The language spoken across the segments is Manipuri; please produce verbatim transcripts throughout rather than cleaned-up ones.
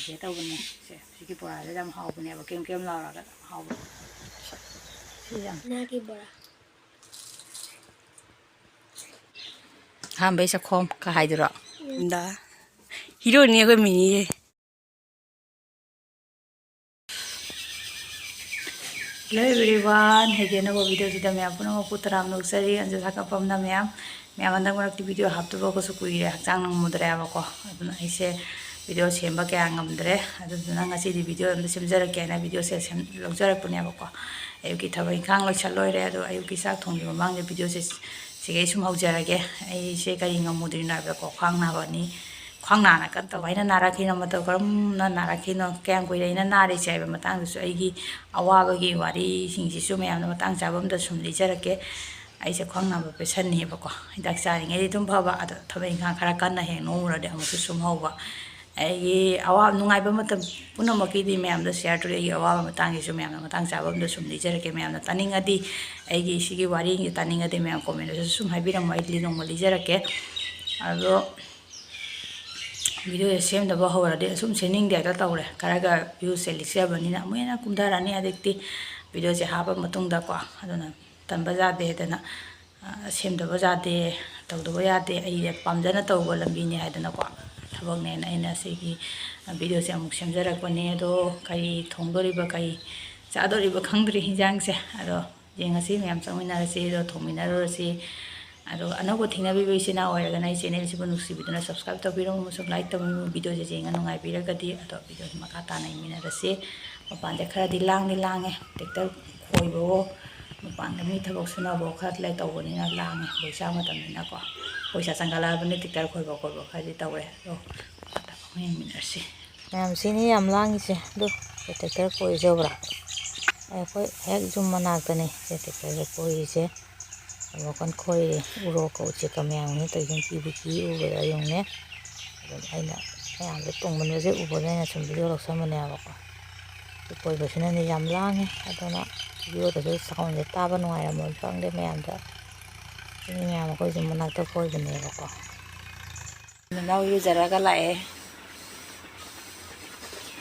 ꯀꯩ ꯇꯧꯕꯅꯦ꯫ ꯁꯦ, ꯁꯤꯒꯤ ꯕꯣꯔꯥꯁꯦ ꯌꯥꯝ ꯍꯥꯎꯕꯅꯦꯕ, ꯀꯦꯝ ꯀꯦꯝ ꯂꯥꯎꯔꯒ ꯌꯥꯝ ꯍꯥꯎꯕ꯫ ꯁꯤ ꯌꯥꯝ ꯉꯥꯒꯤ ꯕꯣꯔꯥ꯫ ꯑꯍꯥꯟꯕꯩ ꯆꯥꯛꯈꯣꯝ ꯀ ꯍꯥꯏꯗꯨꯔꯣ? ꯗ꯫ ꯍꯤꯔꯣꯅꯤ ꯑꯩꯈꯣꯏ ꯃꯤꯅꯤꯁꯦ꯫ Hello everyone, ꯑꯩꯒꯤ ꯑꯅꯧꯕ ꯚꯤꯗꯤꯑꯣꯁꯤꯗ ꯃꯌꯥꯝ ꯄꯨꯝꯅꯃꯛꯄꯨ ꯇꯔꯥꯝꯅ ꯑꯣꯛꯆꯔꯤ꯫ ꯑꯟꯖꯨ ꯊꯥꯒꯠꯐꯝꯅ ꯃꯌꯥꯝ, ꯃꯌꯥꯝ ꯍꯟꯗꯛ ꯃꯔꯛꯇꯤ ꯚꯤꯗꯤꯑꯣ ꯍꯥꯞꯇꯕꯒꯁꯨ ꯀꯨꯏꯔꯦ, ꯍꯛꯆꯥꯡ ꯉꯝꯃꯨꯗ꯭ꯔꯦꯕꯀꯣ, ꯑꯗꯨꯅ ꯑꯩꯁꯦ ꯚꯤꯗꯤꯑꯣ ꯁꯦꯝꯕ ꯀꯌꯥ ꯉꯝꯗ꯭ꯔꯦ꯫ ꯑꯗꯨꯗꯨꯅ ꯉꯁꯤꯗꯤ ꯚꯤꯗꯤꯑꯣ ꯑꯝꯇ ꯁꯦꯝꯖꯔꯛꯀꯦ ꯍꯥꯏꯅ ꯚꯤꯗꯤꯑꯣꯁꯦ ꯁꯦꯝ-, ꯂꯧꯖꯔꯛꯄꯅꯦꯕꯀꯣ꯫ ꯑꯌꯨꯛꯀꯤ ꯊꯕꯛ ꯏꯪꯈꯥꯡ ꯂꯣꯏꯁꯜ ꯂꯣꯏꯔꯦ, ꯑꯗꯣ ꯑꯌꯨꯛꯀꯤ ꯆꯥꯛ ꯊꯣꯡꯗ꯭ꯔꯤ ꯃꯃꯥꯡꯗ ꯚꯤꯗꯤꯑꯣꯁꯦ ꯁꯤꯒꯩ ꯁꯨꯝ ꯍꯧꯖꯔꯒꯦ꯫ ꯑꯩꯁꯦ ꯀꯔꯤ ꯉꯝꯃꯨꯗ꯭ꯔꯤꯅꯣ ꯍꯥꯏꯕꯗꯀꯣ, ꯈ꯭ꯋꯥꯡ ꯅꯥꯕꯅꯤ꯫ ꯈ꯭ꯋꯥꯡ ꯅꯥꯅ ꯀꯔꯝ ꯇꯧꯕ ꯍꯥꯏꯅ ꯅꯥꯔꯛꯈꯤꯅꯣ, ꯃꯇꯧ ꯀꯔꯝꯅ ꯅꯥꯔꯛꯈꯤꯅꯣ, ꯀꯌꯥꯝ ꯀꯨꯏꯔꯦ ꯑꯩꯅ ꯅꯥꯔꯤꯁꯦ ꯍꯥꯏꯕ ꯃꯇꯥꯡꯗꯁꯨ, ꯑꯩꯒꯤ ꯑꯋꯥꯕꯒꯤ ꯋꯥꯔꯤꯁꯤꯡꯁꯤꯁꯨ ꯃꯌꯥꯝꯅ ꯃꯇꯥꯡ ꯆꯥꯕ ꯑꯃꯗ ꯁꯨꯝ ꯂꯤꯖꯔꯛꯀꯦ꯫ ꯑꯩꯁꯦ ꯈ꯭ꯋꯥꯡ ꯅꯥꯕ ꯄꯦꯁꯟꯅꯦꯕꯀꯣ꯫ ꯍꯤꯗꯥꯛ ꯆꯥꯔꯤꯉꯩꯗꯤ ꯑꯗꯨꯝ ꯐꯕ, ꯑꯗꯣ ꯊꯕꯛ ꯏꯪꯈꯥꯡ ꯈꯔ ꯀꯟꯅ ꯍꯦꯛ ꯅꯣꯝꯃꯨꯔꯗꯤ ꯑꯃꯨꯛꯁꯨ ꯁꯨꯝ ꯍꯧꯕ꯫ ꯑꯩꯒꯤ ꯑꯋꯥ-, ꯅꯨꯡꯉꯥꯏꯕ ꯃꯇꯝ ꯄꯨꯝꯅꯃꯛꯀꯤꯗꯤ ꯃꯌꯥꯝꯗ ꯁꯤꯌꯥꯔ ꯇꯧꯔꯦ꯫ ꯑꯩꯒꯤ ꯑꯋꯥꯕ ꯃꯇꯥꯡꯒꯤꯁꯨ ꯃꯌꯥꯝꯅ ꯃꯇꯥꯡ ꯆꯥꯕ ꯑꯃꯗ ꯁꯨꯝ ꯂꯤꯖꯔꯛꯀꯦ꯫ ꯃꯌꯥꯝꯅ ꯇꯥꯅꯤꯡꯉꯗꯤ, ꯑꯩꯒꯤ ꯁꯤꯒꯤ ꯋꯥꯔꯤꯁꯦ ꯇꯥꯅꯤꯡꯉꯗꯤ, ꯃꯌꯥꯝ ꯀꯣꯃꯦꯟꯗꯁꯨ ꯁꯨꯝ ꯍꯥꯏꯕꯤꯔꯝꯃꯣ, ꯑꯩ ꯅꯣꯡꯃ ꯂꯤꯖꯔꯛꯀꯦ꯫ ꯑꯗꯣ ꯚꯤꯗꯤꯑꯣꯁꯦ ꯁꯦꯝꯗꯕ ꯍꯧꯔꯗꯤ ꯑꯁꯨꯝ ꯁꯦꯝꯅꯤꯡꯗꯦ ꯍꯦꯛꯇ ꯇꯧꯔꯦ꯫ ꯈꯔꯒ ꯚ꯭ꯌꯨꯁꯦ ꯂꯤꯛꯆꯕꯅꯤꯅ ꯑꯃꯨꯛ ꯍꯦꯟꯅ ꯀꯨꯝꯊꯔꯛꯑꯅꯤ꯫ ꯍꯧꯖꯤꯛꯇꯤ ꯚꯤꯗꯤꯑꯣꯁꯦ ꯍꯥꯞꯄ ꯃꯇꯨꯡꯗꯀꯣ, ꯑꯗꯨꯅ ꯇꯟꯕ ꯌꯥꯗꯦ ꯍꯥꯏꯗꯅ, ꯑ, ꯁꯦꯝꯗꯕ ꯌꯥꯗꯦ, ꯇꯧꯗꯕ ꯌꯥꯗꯦ, ꯑꯩ ꯄꯥꯝꯖꯅ ꯇꯧꯕ ꯂꯝꯕꯤꯅꯤ ꯍꯥꯏꯗꯅꯀꯣ, ꯊꯕꯛꯅꯦꯅ ꯑꯩꯅ ꯁꯤꯒꯤ ꯚꯤꯗꯤꯑꯣꯁꯦ ꯑꯃꯨꯛ ꯁꯦꯝꯖꯔꯛꯄꯅꯦ꯫ ꯑꯗꯣ ꯀꯔꯤ ꯊꯣꯡꯗꯣꯔꯤꯕ, ꯀꯔꯤ ꯆꯥꯗꯣꯔꯤꯕ ꯈꯪꯗ꯭ꯔꯤ ꯍꯤꯟꯖꯥꯡꯁꯦ꯫ ꯑꯗꯣ ꯌꯦꯡꯉꯁꯤ, ꯃꯌꯥꯝ ꯆꯪꯃꯤꯟꯅꯔꯁꯤ, ꯑꯗꯣ ꯊꯣꯡꯃꯤꯟꯅꯔꯨꯔꯁꯤ꯫ ꯑꯗꯣ ꯑꯅꯧꯕ ꯊꯦꯡꯅꯕꯤꯕ ꯏꯆꯤꯟ ꯏꯅꯥꯎ ꯑꯣꯏꯔꯒꯅ ꯑꯩ ꯆꯦꯅꯦꯜꯁꯤꯕꯨ ꯅꯨꯡꯁꯤꯕꯤꯗꯨꯅ subscribe ꯇꯧꯕꯤꯔꯝꯃꯨ ꯑꯃꯁꯨꯡ like ꯇꯧꯕꯤꯔꯝꯃꯨ꯫ ꯚꯤꯗꯤꯑꯣꯁꯦ ꯌꯦꯡꯉ ꯅꯨꯡꯉꯥꯏꯕꯤꯔꯒꯗꯤ꯫ ꯑꯗꯣ ꯚꯤꯗꯤꯑꯣꯁꯦ ꯃꯈꯥ ꯇꯥꯅ ꯌꯦꯡꯃꯤꯟꯅꯔꯁꯤ꯫ ꯃꯄꯥꯟꯁꯦ ꯈꯔꯗꯤ ꯂꯥꯡꯗꯤ ꯂꯥꯡꯉꯦ, ꯇ꯭ꯔꯦꯛꯇꯔ ꯈꯣꯏꯕꯋꯣ, ꯃꯄꯥꯟꯗ ꯃꯤ ꯊꯕꯛ ꯁꯨꯅꯕꯋꯣ ꯈꯔ ꯂꯩ ꯇꯧꯕꯅꯤꯅ ꯂꯥꯡꯉꯦ, ꯕꯣꯏꯆꯥ ꯃꯇꯝꯅꯤꯅꯀꯣ꯫ ꯕꯣꯏꯆꯥ ꯆꯪꯒꯠꯂꯛꯑꯕꯅꯤ, ꯇ꯭ꯔꯦꯛꯇꯔ ꯈꯣꯏꯕ ꯈꯣꯠꯄ ꯈꯔꯗꯤ ꯇꯧꯔꯦ꯫ ꯑꯗꯣ ꯃꯈꯥ ꯇꯥꯅ ꯑꯃꯨꯛ ꯌꯦꯡꯃꯤꯟꯅꯔꯁꯤ꯫ ꯃꯌꯥꯝ ꯁꯤꯅꯤ ꯌꯥꯝ ꯂꯥꯡꯉꯤꯁꯦ꯫ ꯑꯗꯨ ꯇ꯭ꯔꯦꯛꯇꯔ ꯀꯣꯏꯖꯕ꯭ꯔꯥ? ꯑꯩꯈꯣꯏ ꯍꯦꯛ ꯌꯨꯝ ꯃꯅꯥꯛꯇꯅꯤ ꯁꯦ ꯇ꯭ꯔꯦꯛꯇꯔꯁꯦ ꯀꯣꯏꯔꯤꯁꯦ꯫ ꯑꯃꯨꯛ ꯀꯟ ꯈꯣꯏꯔꯤ꯫ ꯎꯔꯣꯛꯀ ꯎꯆꯦꯛꯀ ꯃꯌꯥꯝꯁꯤꯅ ꯇꯧꯔꯤꯁꯦ ꯀꯤꯕꯨ ꯀꯤ ꯎꯕꯗ ꯌꯦꯡꯉꯨꯅꯦ꯫ ꯑꯗꯨꯝ ꯑꯩꯅ ꯃꯌꯥꯝꯁꯦ ꯇꯣꯡꯕꯁꯦ ꯎꯕꯗ ꯑꯩꯅ ꯁꯨꯝ ꯚꯤꯗꯤꯑꯣ ꯂꯧꯁꯟꯕꯅꯦꯕꯀꯣ꯫ ꯁꯤ ꯀꯣꯏꯕꯁꯤꯅꯗꯤ ꯌꯥꯝ ꯂꯥꯡꯉꯦ꯫ ꯑꯗꯨꯅ ꯚꯤꯗꯤꯑꯣꯗꯁꯨ ꯁꯥꯎꯟꯁꯦ ꯇꯥꯕ ꯅꯨꯡꯉꯥꯏꯔꯝꯃꯣꯏ ꯈꯪꯗꯦ ꯃꯌꯥꯝꯗ꯫ ꯁꯤꯅꯤ ꯃꯌꯥꯝ ꯑꯩꯈꯣꯏꯁꯦ ꯃꯅꯥꯛꯇ ꯀꯣꯏꯕꯅꯦꯕꯀꯣ꯫ ꯅꯅꯥꯎ ꯏꯔꯨꯖꯔꯒ ꯂꯥꯛꯑꯦ꯫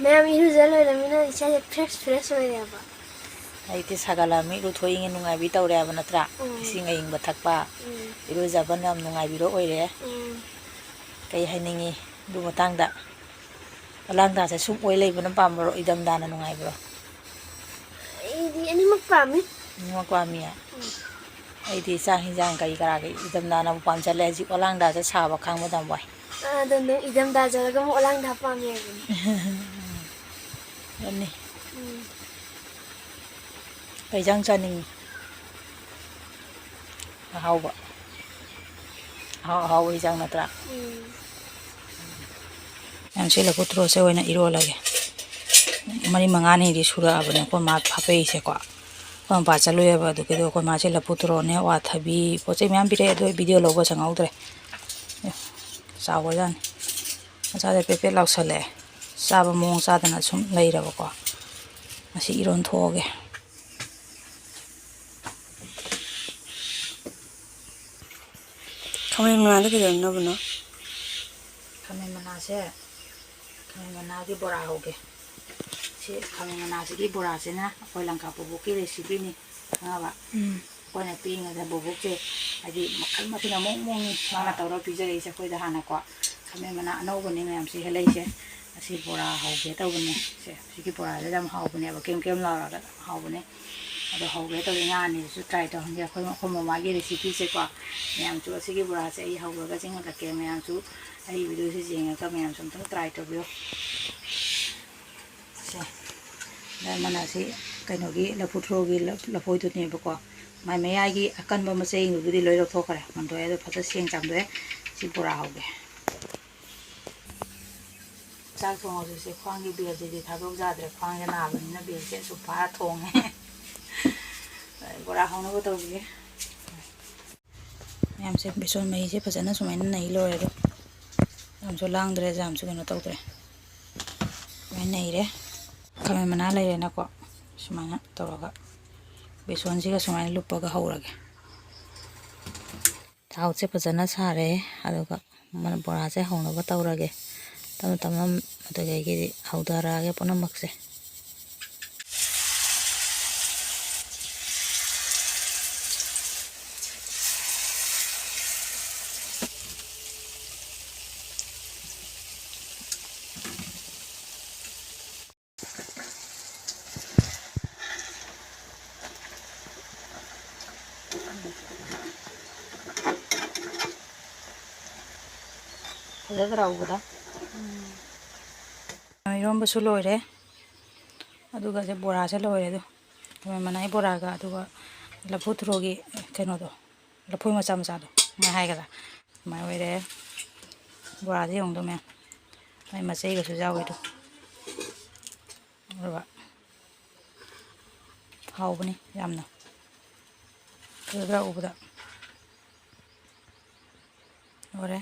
ꯃꯌꯥꯝ ꯏꯔꯨꯖ ꯂꯣꯏꯔꯃꯤꯅ ꯏꯁꯥꯁꯦ ꯐ꯭ꯔꯦꯁ ꯐ꯭ꯔꯦꯁ ꯑꯣꯏꯔꯦꯕ꯫ ꯑꯩꯗꯤ ꯁꯥꯒꯠꯂꯛꯑꯃꯤ, ꯏꯔꯨꯊꯣꯛꯏꯉꯩ ꯅꯨꯡꯉꯥꯏꯕꯤ ꯇꯧꯔꯦ ꯍꯥꯏꯕ ꯅꯠꯇ꯭ꯔꯥ? ꯎꯝ꯫ ꯏꯁꯤꯡ ꯑꯏꯪꯕ ꯊꯛꯄ, ꯎꯝ꯫ ꯏꯔꯨꯖꯕꯅ ꯌꯥꯝ ꯅꯨꯡꯉꯥꯏꯕꯤꯗꯣ ꯑꯣꯏꯔꯦ꯫ ꯎꯝ꯫ ꯀꯩ ꯍꯥꯏꯅꯤꯡꯉꯤ ꯑꯗꯨ ꯃꯇꯥꯡꯗ? ꯑꯣꯂꯥꯡꯗꯥꯁꯦ ꯁꯨꯝ ꯑꯣꯏ ꯂꯩꯕꯅ ꯄꯥꯝꯕ꯭ꯔꯣ, ꯏꯪꯊꯝꯊꯥꯅ ꯅꯨꯡꯉꯥꯏꯕ꯭ꯔꯣ? ꯑꯩꯗꯤ ꯑꯅꯤꯃꯛ ꯄꯥꯝꯃꯤ꯫ ꯑꯅꯤꯃꯛ ꯄꯥꯝꯃꯤ? ꯎꯝ꯫ ꯑꯩꯗꯤ ꯆꯥꯛ ꯍꯤꯟꯖꯥꯡ ꯀꯔꯤ ꯀꯔꯥꯒꯤ ꯏꯪꯊꯝꯊꯥꯅꯕꯨ ꯄꯥꯝꯖꯜꯂꯦ꯫ ꯍꯧꯖꯤꯛ ꯑꯣꯂꯥꯡꯗꯥꯁꯦ ꯁꯥꯕ ꯈꯥꯡꯕꯗ ꯌꯥꯝ ꯋꯥꯏ꯫ ꯑꯥ, ꯑꯗꯣ ꯅꯪ ꯏꯪꯊꯝꯊꯥ ꯆꯠꯂꯒ ꯑꯃꯨꯛ ꯑꯣꯂꯥꯡꯗꯥ ꯄꯥꯝꯃꯦ ꯍꯥꯏꯕꯅꯤ꯫ ꯑꯗꯨꯅꯤ꯫ ꯎꯝ꯫ ꯀꯩ ꯏꯟꯖꯥꯡ ꯆꯥꯅꯤꯡꯉꯤ? ꯑꯍꯥꯎꯕ꯫ ꯑꯍꯥꯎ ꯑꯍꯥꯎꯕ ꯏꯟꯖꯥꯡ ꯅꯠꯇ꯭ꯔꯥ? ꯎꯝ꯫ ꯌꯥꯝ ꯁꯤ ꯂꯐꯨ ꯊꯔꯣꯁꯦ ꯑꯣꯏꯅ ꯏꯔꯣꯜꯂꯒꯦ꯫ ꯃꯔꯤ ꯃꯉꯥꯅꯤꯗꯤ ꯁꯨꯔꯛꯑꯕꯅꯦ ꯑꯩꯈꯣꯏ ꯃꯥ ꯍꯥꯞꯄꯛꯏꯁꯦꯀꯣ꯫ ꯑꯩꯈꯣꯏ ꯃꯄꯥ ꯆꯠꯂꯨꯏꯑꯕ, ꯑꯗꯨꯒꯤꯗꯣ ꯑꯩꯈꯣꯏ ꯃꯥꯁꯦ ꯂꯐꯨ ꯊꯔꯣꯅꯦ, ꯑꯋꯥꯊꯕꯤ, ꯄꯣꯠ ꯆꯩ ꯃꯌꯥꯝ ꯄꯤꯔꯛꯑꯦ꯫ ꯑꯗꯨ video ꯂꯧꯕ ꯆꯪꯍꯧꯗ꯭ꯔꯦ꯫ ꯑꯦ, ꯆꯥꯎꯒ꯭ꯔꯖꯥꯠꯅꯤ꯫ ꯃꯆꯥꯁꯦ ꯄꯦꯠ ꯄꯦꯠ ꯂꯥꯎꯁꯜꯂꯛꯑꯦ꯫ ꯆꯥꯕ ꯃꯑꯣꯡ ꯆꯥꯗꯅ ꯁꯨꯝ ꯂꯩꯔꯕꯀꯣ꯫ ꯉꯁꯤ ꯏꯔꯣꯟ ꯊꯣꯛꯑꯒꯦ꯫ ꯈꯥꯃꯦꯟ ꯃꯅꯥꯗ ꯀꯩꯗꯧꯅꯕꯅꯣ? ꯈꯥꯃꯦꯟ ꯃꯅꯥꯁꯦ, ꯈꯥꯃꯦꯟ ꯃꯅꯥꯒꯤ ꯕꯣꯔꯥ ꯍꯧꯒꯦ꯫ ꯁꯤ ꯈꯥꯃꯦꯟ ꯃꯅꯥꯁꯤꯒꯤ ꯕꯣꯔꯥꯁꯤꯅ ꯑꯩꯈꯣꯏ ꯂꯪꯀꯥ ꯕꯣꯕꯣꯛꯀꯤ recipeꯅꯤ, ꯈꯪꯉꯕ? ꯎꯝ꯫ ꯑꯩꯈꯣꯏꯅ ꯄꯤꯛꯏꯉꯩꯗ ꯕꯣꯕꯣꯛꯁꯦ, ꯍꯥꯏꯗꯤ, ꯃꯈꯜ ꯃꯊꯦꯜ ꯑꯃꯨꯛ ꯃꯑꯣꯡꯅꯤ ꯃꯥꯅ ꯇꯧꯔ ꯄꯤꯖꯔꯛꯏꯁꯦ ꯑꯩꯈꯣꯏꯗ ꯍꯥꯟꯅꯀꯣ꯫ ꯈꯥꯃꯦꯟ ꯃꯅꯥ ꯑꯅꯧꯕꯅꯤ ꯃꯌꯥꯝꯁꯤ ꯍꯦꯜꯂꯛꯏꯁꯦ꯫ ꯑꯁꯤ ꯕꯣꯔꯥ ꯍꯧꯒꯦ ꯇꯧꯕꯅꯦ꯫ ꯁꯦ, ꯁꯤꯒꯤ ꯕꯣꯔꯥꯁꯦ ꯌꯥꯝ ꯍꯥꯎꯕꯅꯦꯕ, ꯀꯦꯝ ꯀꯦꯝ ꯂꯥꯎꯔꯒ ꯌꯥꯝ ꯍꯥꯎꯕꯅꯦ꯫ ꯑꯗꯣ ꯍꯧꯒꯦ ꯇꯧꯔꯤ, ꯉꯥ ꯑꯅꯤꯁꯤꯁꯨ try ꯇꯧꯍꯟꯒꯦ꯫ ꯑꯩꯈꯣꯏ, ꯑꯩꯈꯣꯏ ꯃꯃꯥꯒꯤ recipeꯁꯦꯀꯣ, ꯃꯌꯥꯝꯁꯨ ꯑꯁꯤꯒꯤ ꯕꯣꯔꯥꯁꯦ ꯑꯩ ꯍꯧꯔꯒ ꯆꯤꯡꯍꯜꯂꯛꯀꯦ꯫ ꯃꯌꯥꯝꯁꯨ ꯑꯩ videoꯁꯦ ꯌꯦꯡꯉꯒ ꯃꯌꯥꯝꯁꯨ ꯑꯝꯇꯪ try ꯇꯧꯕꯤꯌꯨ꯫ ꯁꯦ, ꯑꯗ ꯑꯃꯅ ꯑꯁꯤ ꯀꯩꯅꯣꯒꯤ ꯂꯐꯨ ꯊ꯭ꯔꯣꯒꯤ ꯂ-, ꯂꯐꯣꯏꯗꯨꯅꯦꯕꯀꯣ꯫ ꯃꯥꯏ ꯃꯌꯥꯏꯒꯤ ꯑꯀꯟꯕ ꯃꯆꯩꯗꯨꯕꯨꯗꯤ ꯂꯣꯏ ꯂꯧꯊꯣꯛꯈ꯭ꯔꯦ, ꯃꯟꯗꯣꯛꯑꯦ꯫ ꯑꯗꯣ ꯐꯖꯅ ꯁꯦꯡ ꯆꯥꯝꯊꯣꯛꯑꯦ꯫ ꯁꯤ ꯕꯣꯔꯥ ꯍꯧꯒꯦ꯫ ꯆꯥꯛ ꯊꯣꯡꯉꯁꯨ ꯁꯦ ꯈ꯭ꯋꯥꯡꯒꯤ ꯕꯦꯜꯁꯤꯗꯤ ꯊꯥꯗꯣꯛ ꯌꯥꯗ꯭ꯔꯦ, ꯈ꯭ꯋꯥꯡꯁꯦ ꯅꯥꯕꯅꯤꯅ ꯕꯦꯜꯁꯦ ꯑꯁꯨꯛ ꯐꯥꯔ ꯊꯣꯡꯉꯦ꯫ ꯕꯣꯔꯥ ꯍꯧꯅꯕ ꯇꯧꯕꯤꯒꯦ꯫ ꯃꯌꯥꯝꯁꯦ ꯕꯦꯁꯣꯟ ꯃꯍꯤꯁꯦ ꯐꯖꯅ ꯁꯨꯃꯥꯏꯅ ꯅꯩ ꯂꯣꯏꯔꯦ꯫ ꯑꯗꯣ ꯌꯥꯝꯁꯨ ꯂꯥꯡꯗ꯭ꯔꯦ, ꯌꯥꯝꯁꯨ ꯀꯩꯅꯣ ꯇꯧꯗ꯭ꯔꯦ꯫ ꯁꯨꯃꯥꯏꯅ ꯅꯩꯔꯦ꯫ ꯈꯥꯃꯦꯟ ꯃꯅꯥ ꯂꯩꯔꯦꯅꯀꯣ꯫ ꯁꯨꯃꯥꯏꯅ ꯇꯧꯔꯒ ꯕꯦꯁꯣꯟꯁꯤꯒ ꯁꯨꯃꯥꯏꯅ ꯂꯨꯞꯄꯒ ꯍꯧꯔꯒꯦ꯫ ꯊꯥꯎꯁꯦ ꯐꯖꯅ ꯁꯥꯔꯦ꯫ ꯑꯗꯨꯒ ꯃ-, ꯕꯣꯔꯥꯁꯦ ꯍꯧꯅꯕ ꯇꯧꯔꯒꯦ꯫ ꯇꯞꯅ ꯇꯞꯅ ꯑꯗꯨꯗꯒꯤꯗꯤ ꯍꯧꯊꯔꯛꯑꯒꯦ ꯄꯨꯝꯅꯃꯛꯁꯦ꯫ ꯐꯖꯗ꯭ꯔꯥ ꯎꯕꯗ? ꯏꯔꯣꯝꯕꯁꯨ ꯂꯣꯏꯔꯦ, ꯑꯗꯨꯒ ꯁꯦ ꯕꯣꯔꯥꯁꯦ ꯂꯣꯏꯔꯦ꯫ ꯑꯗꯨ ꯈꯥꯃꯦꯟ ꯃꯅꯥꯏ ꯕꯣꯔꯥꯒ ꯑꯗꯨꯒ ꯂꯐꯨ ꯊꯔꯣꯒꯤ ꯀꯩꯅꯣꯗꯣ, ꯂꯐꯣꯏ ꯃꯆꯥ ꯃꯆꯥꯗꯣ ꯀꯃꯥꯏ ꯍꯥꯏꯒꯗ꯭ꯔꯥ, ꯑꯗꯨꯃꯥꯏꯅ ꯑꯣꯏꯔꯦ꯫ ꯕꯣꯔꯥꯁꯦ ꯌꯦꯡꯉꯨꯗꯣ ꯃꯌꯥꯝ, ꯃꯥꯏ ꯃꯆꯩꯒꯁꯨ ꯌꯥꯎꯋꯦ ꯑꯗꯣ꯫ ꯑꯗꯨꯒ ꯍꯥꯎꯕꯅꯤ ꯌꯥꯝꯅ꯫ ꯐꯖꯗ꯭ꯔꯥ ꯎꯕꯗ? ꯂꯣꯏꯔꯦ꯫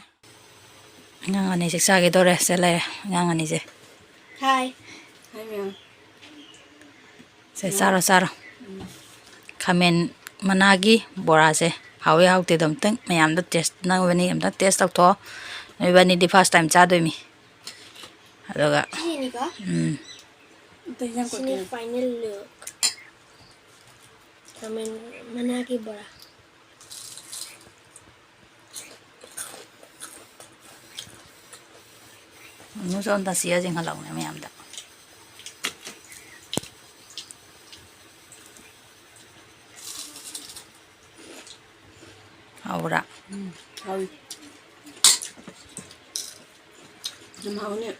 ꯑꯉꯥꯡ ꯑꯅꯤ ꯆꯥꯛ ꯆꯥꯒꯦ ꯇꯧꯔꯦ꯫ ꯁꯦ ꯂꯩꯔꯦ ꯑꯉꯥꯡ ꯑꯅꯤꯁꯦ꯫ ꯍꯥꯏ꯫ ꯍꯥꯏ ꯃꯌꯥꯝ꯫ ꯁꯦ, ꯆꯥꯔꯣ, ꯆꯥꯔꯣ꯫ ꯎꯝ꯫ ꯈꯥꯃꯦꯟ ꯃꯅꯥꯒꯤ ꯕꯣꯔꯥꯁꯦ ꯍꯥꯎꯋꯤ ꯍꯥꯎꯇꯦꯗꯣ ꯑꯝꯇꯪ ꯃꯌꯥꯝꯗ ꯇꯦꯁ, ꯅꯪ ꯑꯅꯤ ꯑꯝꯇꯪ ꯇꯦꯁ ꯇꯧꯊꯣꯛꯑꯣ꯫ ꯅꯣꯏꯕꯥꯅꯤꯗꯤ ꯐꯥꯔꯁ ꯇꯥꯏꯝ ꯆꯥꯗꯣꯏꯃꯤ꯫ ꯑꯗꯨꯒ, ꯁꯤꯅꯤꯀꯣ? ꯎꯝ꯫ ꯑꯝꯇ ꯍꯤꯟꯖꯥꯡ ꯁꯤꯅꯤ ꯀꯣꯠꯀꯦ꯫ ꯐꯥꯏꯅꯦꯜ ꯂꯨꯛ꯫ ꯈꯥꯃꯦꯟ ꯃꯅꯥꯒꯤ ꯕꯣꯔꯥ꯫ ꯅꯨꯡꯁꯣꯟ ꯇꯁꯤꯌꯥ ꯆꯤꯡꯍꯜꯂꯛꯎꯅꯦ ꯃꯌꯥꯝꯗ꯫ ꯍꯥꯎꯕ꯭ꯔꯥ? ꯎꯝ, ꯍꯥꯎꯏ꯫ ꯌꯥꯝ ꯍꯥꯎꯅꯤ꯫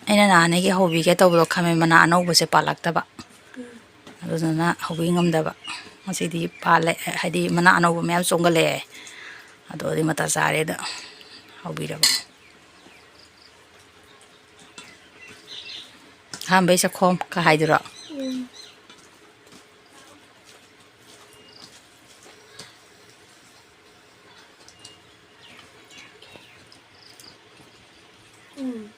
ꯑꯩꯅ ꯅꯍꯥꯟꯗꯒꯤ ꯍꯧꯕꯤꯒꯦ ꯇꯧꯕꯗꯣ ꯈꯥꯃꯦꯟ ꯃꯅꯥ ꯑꯅꯧꯕꯁꯦ ꯄꯥꯜꯂꯛꯇꯕ꯫ ꯎꯝ꯫ ꯑꯗꯨꯗꯨꯅ ꯍꯧꯕꯤ ꯉꯝꯗꯕ꯫ ꯉꯁꯤꯗꯤ ꯄꯥꯜꯂꯦ, ꯍꯥꯏꯗꯤ ꯃꯅꯥ ꯑꯅꯧꯕ ꯃꯌꯥꯝ ꯆꯣꯡꯈꯠꯂꯛꯑꯦ꯫ ꯑꯗꯨꯗꯤ ꯃꯇꯥ ꯆꯥꯔꯦꯗ ꯍꯧꯕꯤꯔꯕ꯫ ꯑꯍꯥꯟꯕꯩ ꯆꯈꯣꯝ ꯀ ꯍꯥꯏꯗꯨꯔꯣ? ꯎꯝ꯫ ꯎꯝ꯫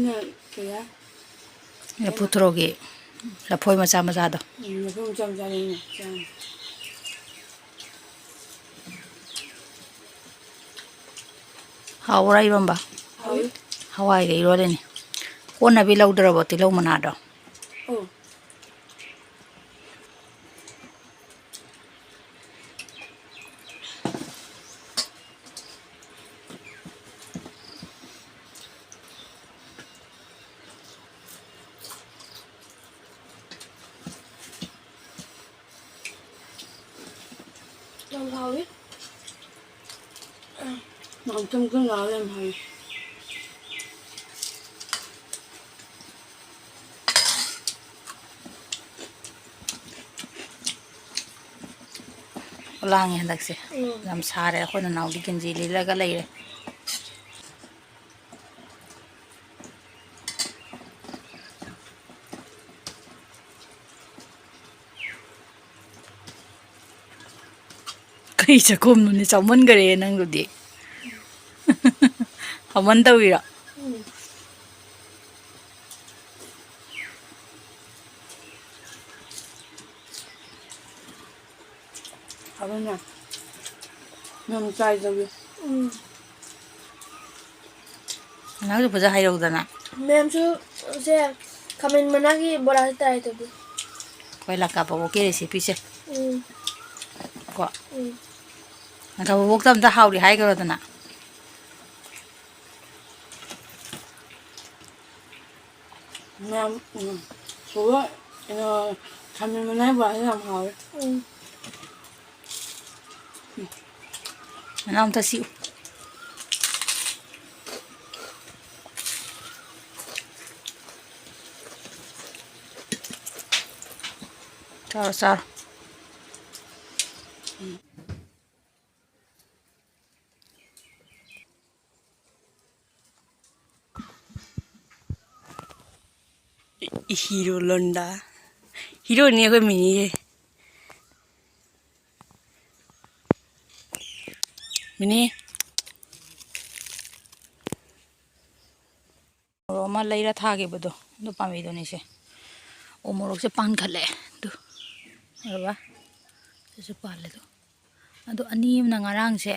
ꯅ ꯀꯌꯥ? ꯂꯐꯨ ꯊꯔꯣꯒꯤ ꯂꯐꯣꯏ ꯃꯆꯥ ꯃꯆꯥꯗꯣ꯫ ꯎꯝ, ꯂꯐꯣꯏ ꯃꯆꯥ ꯃꯆꯥꯗꯨꯅꯦ ꯆꯥꯅꯤ꯫ ꯍꯥꯎꯕ꯭ꯔꯥ ꯏꯔꯣꯝꯕ? ꯍꯥꯎꯏ꯫ ꯍꯋꯥꯏꯒ ꯏꯔꯣꯜꯂꯤꯅꯤ꯫ ꯀꯣꯟꯅꯕꯤ ꯂꯧꯗ꯭ꯔꯕꯣ ꯇꯤꯜꯍꯧ ꯃꯅꯥꯗꯣ? ꯑꯣ꯫ ꯌꯥꯝ ꯍꯥꯎꯏ꯫ ꯌꯥꯝ ꯊꯨꯝ ꯊꯨꯝ ꯂꯥꯎꯔ ꯌꯥꯝ ꯍꯥꯎꯏ꯫ ꯂꯥꯡꯉꯦ ꯍꯟꯗꯛꯁꯦ꯫ ꯎꯝ꯫ ꯌꯥꯝ ꯁꯥꯔꯦ꯫ ꯑꯩꯈꯣꯏ ꯅꯅꯥꯎꯗꯤ ꯒꯦꯟꯖꯤ ꯂꯤꯠꯂꯒ ꯂꯩꯔꯦ꯫ ꯀꯩ ꯆꯈꯣꯝꯅꯣꯅꯦ, ꯆꯥꯎꯃꯟꯈꯔꯦ ꯅꯪꯗꯨꯗꯤ꯫ ꯍꯥꯎꯃꯟ ꯇꯧꯔꯤꯔꯣ? ꯎꯝ꯫ ꯑꯗꯨꯅ ꯌꯥꯝ ꯆꯥꯏꯗꯕꯤ꯫ ꯎꯝ꯫ ꯅꯪꯁꯨ ꯐꯖ ꯍꯩꯔꯧꯗꯅ꯫ ꯃꯦꯝꯁꯨ ꯁꯦ ꯈꯥꯃꯦꯟ ꯃꯅꯥꯒꯤ ꯕꯣꯔꯥꯁꯦ ꯇ꯭ꯔꯥꯏ ꯇꯧꯕꯤꯌꯨ꯫ ꯑꯩꯈꯣꯏ ꯂꯪꯀꯥ ꯄꯣꯛꯀꯤ ꯔꯦꯁꯤꯄꯤꯁꯦ꯫ ꯎꯝ꯫ ꯀꯣ꯫ ꯎꯝ꯫ ꯂꯪꯀꯥ ꯄꯣꯛꯇ ꯑꯝꯇ ꯍꯥꯎꯔꯤ ꯍꯥꯏꯈ꯭ꯔꯣꯗꯅ꯫ ꯃꯌꯥꯝ, ꯎꯝ, ꯁꯣꯂꯣ, ꯀꯩꯅꯣ, ꯈꯥꯃꯦꯟ ꯃꯅꯥ ꯕꯣꯔꯥꯁꯦ ꯌꯥꯝ ꯍꯥꯎꯋꯦ꯫ ꯎꯝ꯫ ꯎꯝ꯫ ꯃꯅꯥ ꯑꯝꯇ ꯁꯤꯛꯎ꯫ ꯆꯥꯔꯣ, ꯆꯥꯔꯣ꯫ ꯎꯝ꯫ ꯍꯤꯔꯣ ꯂꯣꯟꯗꯥ꯫ ꯍꯤꯔꯣꯅꯤ ꯑꯩꯈꯣꯏ ꯃꯤꯅꯤꯁꯦ꯫ ꯃꯤꯅꯤ꯫ ꯃꯣꯔꯣꯛ ꯑꯃ ꯑꯃ ꯂꯩꯔ ꯊꯥꯈꯤꯕꯗꯣ, ꯑꯗꯨ ꯄꯥꯝꯕꯤꯗꯨꯅꯤꯁꯦ꯫ ꯎ ꯃꯣꯔꯣꯛꯁꯦ ꯄꯥꯟꯈꯠꯂꯛꯑꯦ꯫ ꯑꯗꯨ ꯎꯔꯕ? ꯁꯤꯁꯨ ꯄꯥꯜꯂꯦ꯫ ꯑꯗꯨ ꯑꯗꯣ ꯑꯅꯤ ꯑꯃꯅ ꯉꯔꯥꯡꯁꯦ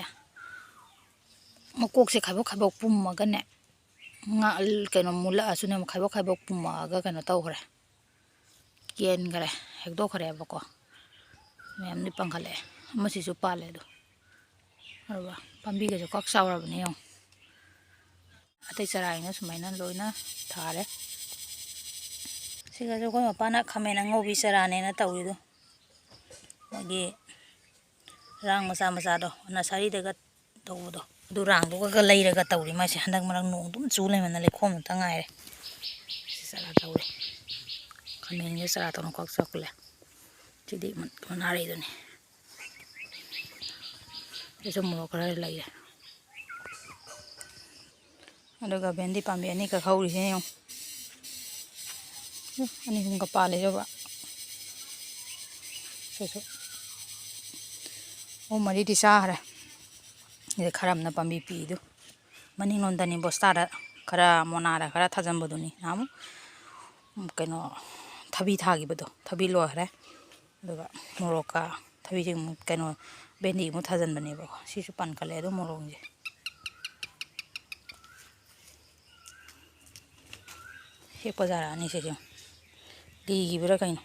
ꯃꯀꯣꯛꯁꯦ ꯈꯥꯏꯕꯣꯛ ꯈꯥꯏꯕꯣꯛ ꯄꯨꯝꯃꯒꯅꯦ, ꯉꯥ, ꯀꯩꯅꯣ, ꯃꯨꯜꯂꯛꯑꯁꯨꯅꯦ, ꯈꯥꯏꯕꯣꯛ ꯈꯥꯏꯕꯣꯛ ꯄꯨꯝꯃꯛꯑꯒ ꯀꯩꯅꯣ ꯇꯧꯈ꯭ꯔꯦ, ꯀꯦꯟꯈ꯭ꯔꯦ, ꯍꯦꯛꯇꯣꯛꯈ꯭ꯔꯦꯕꯀꯣ꯫ ꯃꯌꯥꯝꯗꯤ ꯄꯥꯟꯈꯠꯂꯛꯑꯦ꯫ ꯑꯃꯁꯤꯁꯨ ꯄꯥꯜꯂꯦ ꯑꯗꯣ꯫ ꯑꯗꯨꯒ ꯄꯥꯝꯕꯤꯒꯁꯦ ꯈ꯭ꯋꯥꯛ ꯆꯥꯎꯔꯕꯅꯦ ꯌꯦꯡꯉꯣ꯫ ꯑꯇꯩ ꯆꯔꯥꯁꯤꯅ ꯁꯨꯃꯥꯏꯅ ꯂꯣꯏꯅ ꯊꯥꯔꯦ꯫ ꯁꯤꯒꯁꯨ ꯑꯩꯈꯣꯏ ꯃꯄꯥꯅ ꯈꯥꯃꯦꯟ ꯑꯉꯧꯕꯤ ꯆꯔꯥꯅꯦꯅ ꯇꯧꯔꯤꯗꯣ꯫ ꯃꯣꯏꯒꯤ ꯔꯥꯡ ꯃꯆꯥ ꯃꯆꯥꯗꯣ, ꯅꯁꯥꯔꯤꯗꯒ ꯇꯧꯕꯗꯣ, ꯑꯗꯨ ꯔꯥꯡꯗꯨꯒ ꯂꯩꯔꯒ ꯇꯧꯔꯤ ꯃꯥꯏꯁꯦ꯫ ꯍꯟꯗꯛ ꯃꯔꯛ ꯅꯣꯡ ꯑꯗꯨꯝ ꯆꯨ ꯂꯩꯃꯟꯗꯅ ꯂꯩꯈꯣꯝ ꯑꯃꯇ ꯉꯥꯏꯔꯦ꯫ ꯁꯤ ꯆꯔꯥ ꯇꯧꯔꯦ꯫ ꯈꯥꯃꯦꯟꯁꯦ ꯆꯔꯥ ꯇꯧꯅ ꯈ꯭ꯋꯥꯛ ꯆꯥꯎꯈꯠꯂꯦ꯫ ꯁꯤꯗꯤ ꯃ-, ꯃꯅꯥꯔꯩꯗꯨꯅꯤ꯫ ꯁꯤꯁꯨ ꯃꯣꯔꯣꯛ ꯈꯔ ꯂꯩꯔꯦ꯫ ꯑꯗꯨꯒ ꯚꯦꯟꯗꯤ ꯄꯥꯝꯕꯤ ꯑꯅꯤꯈꯛ ꯍꯧꯔꯤꯁꯦ ꯌꯦꯡꯉꯨ꯫ ꯑꯅꯤ ꯑꯍꯨꯝꯒ ꯄꯥꯜꯂꯦ ꯌꯣꯕ꯫ ꯁꯤꯁꯨ ꯑꯍꯨꯝ ꯃꯔꯤꯗꯤ ꯆꯥꯈ꯭ꯔꯦ꯫ ꯑꯗꯩ ꯈꯔ ꯑꯃꯅ ꯄꯥꯝꯕꯤ ꯄꯤꯛꯏꯗꯨ꯫ ꯃꯅꯤꯡꯂꯣꯝꯗꯅꯤ ꯕꯣꯁꯇꯥꯗ ꯈꯔ, ꯃꯣꯅꯥꯗ ꯈꯔ ꯊꯥꯖꯟꯕꯗꯨꯅꯤ꯫ ꯅꯍꯥꯟꯃꯨꯛ, ꯎꯝ, ꯀꯩꯅꯣ, ꯊꯕꯤ ꯊꯥꯈꯤꯕꯗꯣ, ꯊꯕꯤ ꯂꯣꯏꯈ꯭ꯔꯦ꯫ ꯑꯗꯨꯒ ꯃꯣꯔꯣꯛꯀ ꯊꯕꯤꯁꯦ ꯑꯃꯨꯛ, ꯀꯩꯅꯣ, ꯚꯦꯟꯗꯤ ꯑꯃꯨꯛ ꯊꯥꯖꯟꯕꯅꯦꯕꯀꯣ꯫ ꯁꯤꯁꯨ ꯄꯥꯟꯈꯠꯂꯦ ꯑꯗꯨꯝ ꯃꯣꯔꯣꯛꯁꯦ꯫ ꯍꯦꯛꯄ ꯖꯥꯔꯛꯑꯅꯤ ꯁꯤꯁꯦ꯫ ꯂꯤꯈꯤꯕ꯭ꯔꯥ ꯀꯩꯅꯣ?